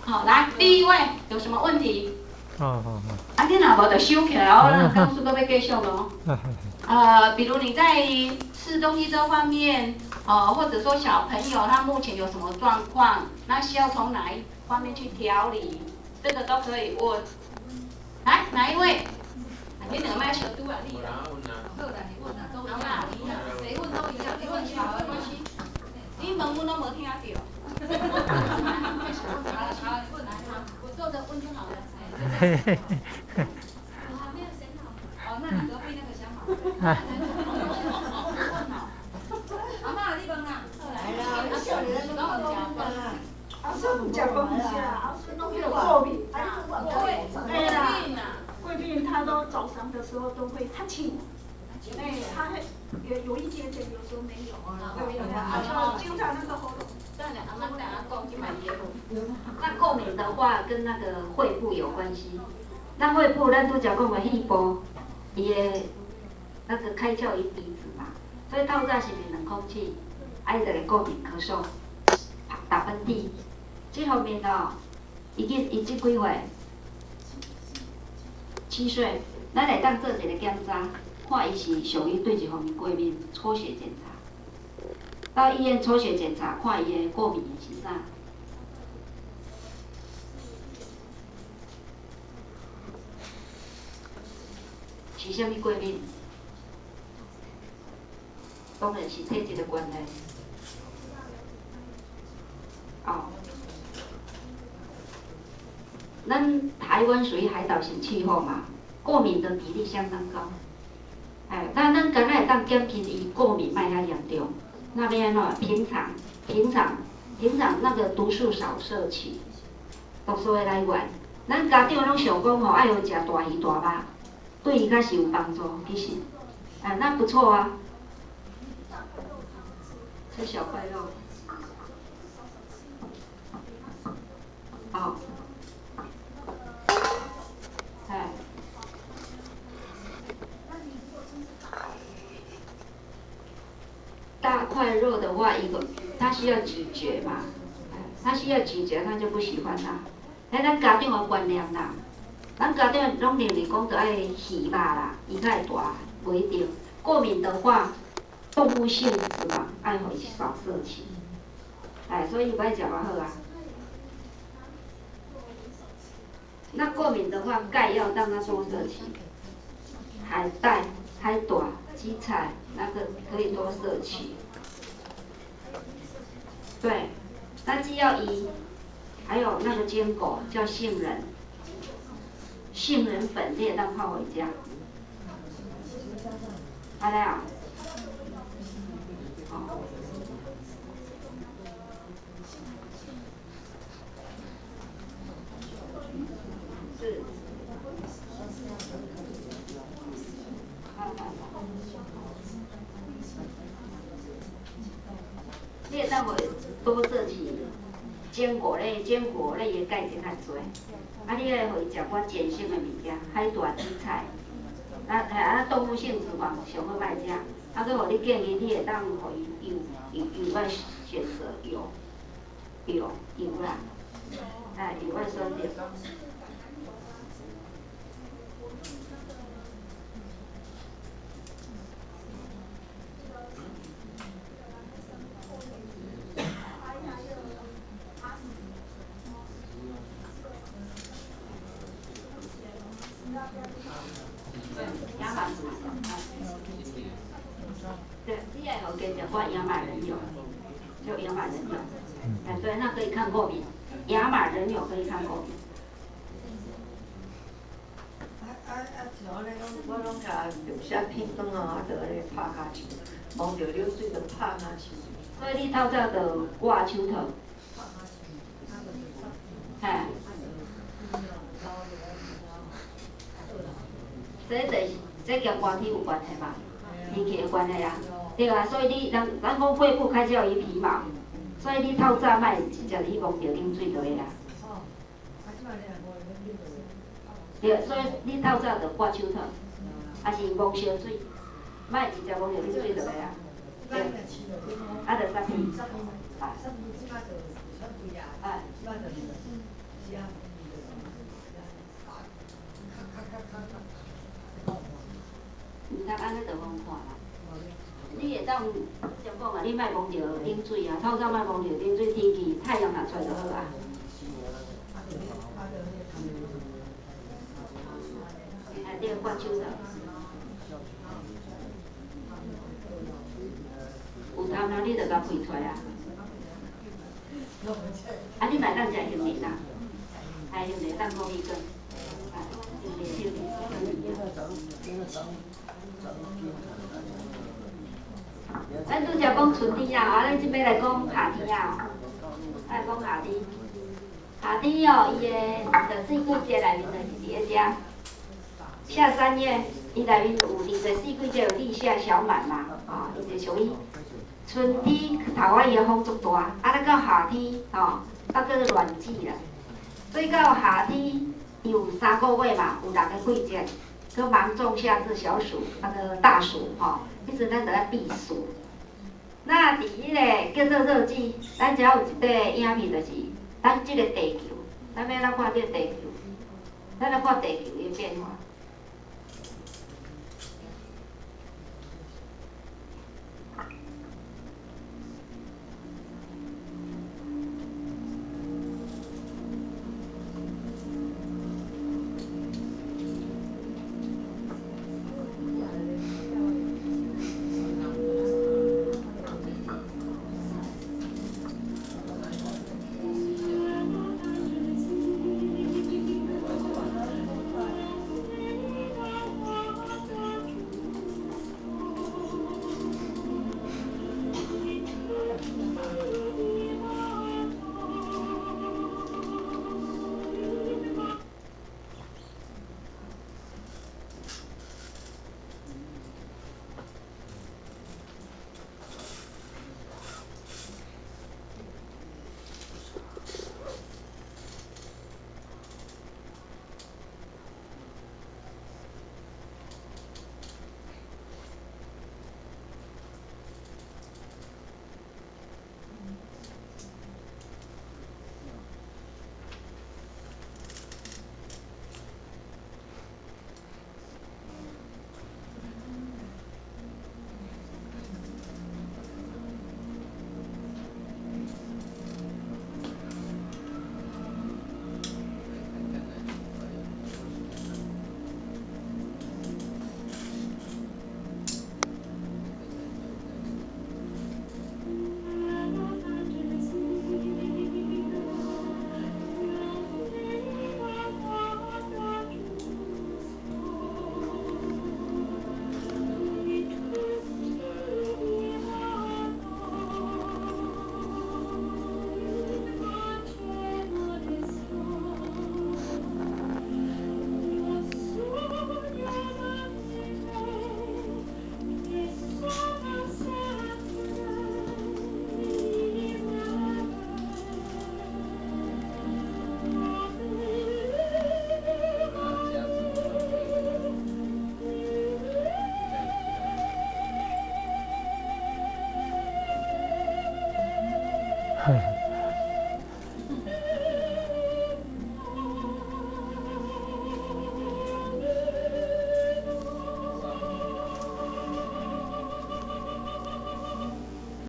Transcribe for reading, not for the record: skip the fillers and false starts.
好，來，第一位有什麼問題？哦哦哦。啊，你若無就收起來哦，咱講師閣欲繼續囉。比如你在吃東西這方面，或者說小朋友他目前有什麼狀況，那需要從哪一方面去調理，這個都可以問。來，哪一位？你兩個麥小拄啊，你啦。好啦，你問啦，都一樣，一樣，誰問都一樣，沒問題，沒關係。你問阮攏無聽著。好了好了，你問，我坐著問就好了。我還沒有想好。哦，那你隔壁那個想好了。阿嬤，你問啦。來啦，你少年攏講啦。阿孫毋食飯食，阿孫攏有過敏。對啦，過敏他都早上的時候都會哈欠。哎，他會有一點點，有時候沒有。對啊，就經常那個喉嚨。算了，阿嬤等下講，這擺結論。那過敏的話，跟那個肺部有關係。那肺部，咱拄才講的肺部，伊的那個開竅於鼻子嘛，所以透早是冷空氣，啊，伊就會過敏、咳嗽、打噴嚏。這方面哦，伊這幾歲？7歲，咱會當做一個檢查，看伊是屬於佗一方面過敏，抽血檢查。到醫院抽血檢查，看伊的過敏是啥。是啥物過敏？當然是體質的關係。哦，咱台灣屬於海島型氣候嘛，過敏的比例相當高。哎，但咱敢若會當減輕伊過敏莫遐嚴重。那欲按怎？平常那個毒素少攝取，毒素的來源，咱家長攏想講吼，愛予食大魚大肉，對伊較是有幫助，其實，哎，那不錯啊。吃小塊肉。哦。哎。大塊肉的話，一個他需要咀嚼嘛，他需要咀嚼，他就不喜歡啦。哎，咱家長的觀念啦，咱家長攏認為講著愛魚肉啦，伊較會大，無一定。過敏的話，動物性脂肪愛予伊少攝取。哎，所以伊欲食偌好啊。那過敏的話，鈣要讓他多攝取，海帶、海帶、薺菜，那個可以多攝取。對，那既要魚，還有那個堅果叫杏仁，杏仁粉你會當泡回家。按呢啊？哦。是。你會當予多攝取堅果類，堅果類的鈣質較濟。啊，你愛予伊食寡鹼性的物件，海帶、薺菜。啊啊，動物性脂肪上好莫食。啊，閣予你建議，你會當予伊油油油愛選擇油油油啦，哎，油愛選擇。對，你愛予加食寡亞麻仁油，就亞麻仁油。哎，對，那可以抗過敏，亞麻仁油可以抗過敏。啊啊啊！像按呢攏，我攏共著寫片當啊，就按呢拍跤手，摸著冷水就拍跤手。所以你透早就掛手套。嘿。這就是這共寒天有關係嘛，天氣的關係啊，對啊，所以你人咱講肺部開竅於皮毛，所以你透早莫直接去摸著冷水就會啊。對，所以你透早就掛手套，抑是摸燒水，莫直接摸著冷水就會啊。對，啊，就殺菌。啊。哎。讲啊，你莫摸著冷水啊，透早莫摸著冷水，天气太阳若出来就好啊。啊，对，挂手头。有痰啊，你就共排出来啊。啊，你嘛会当食杏仁啦，啊，杏仁当讲米羹，啊，杏仁杏仁。咱拄则讲春天啊，啊，咱这摆来讲夏天啊，来讲夏天。夏天哦，伊的二十四季节内面就是伫咧遮。夏三月，伊内面有24季节有立夏小满嘛，啊，伊就属于春天头仔伊的风足大，啊，咱到夏天吼，啊，叫做暖季啦。所以到夏天，伊有3个月嘛，有6个季节，阁芒种、夏至、小暑，啊，阁大暑吼，彼阵咱就爱避暑。那伫彼个叫做热季，咱遮有一块影片，就是咱这个地球，咱欲来看这个地球，咱来看地球的变化。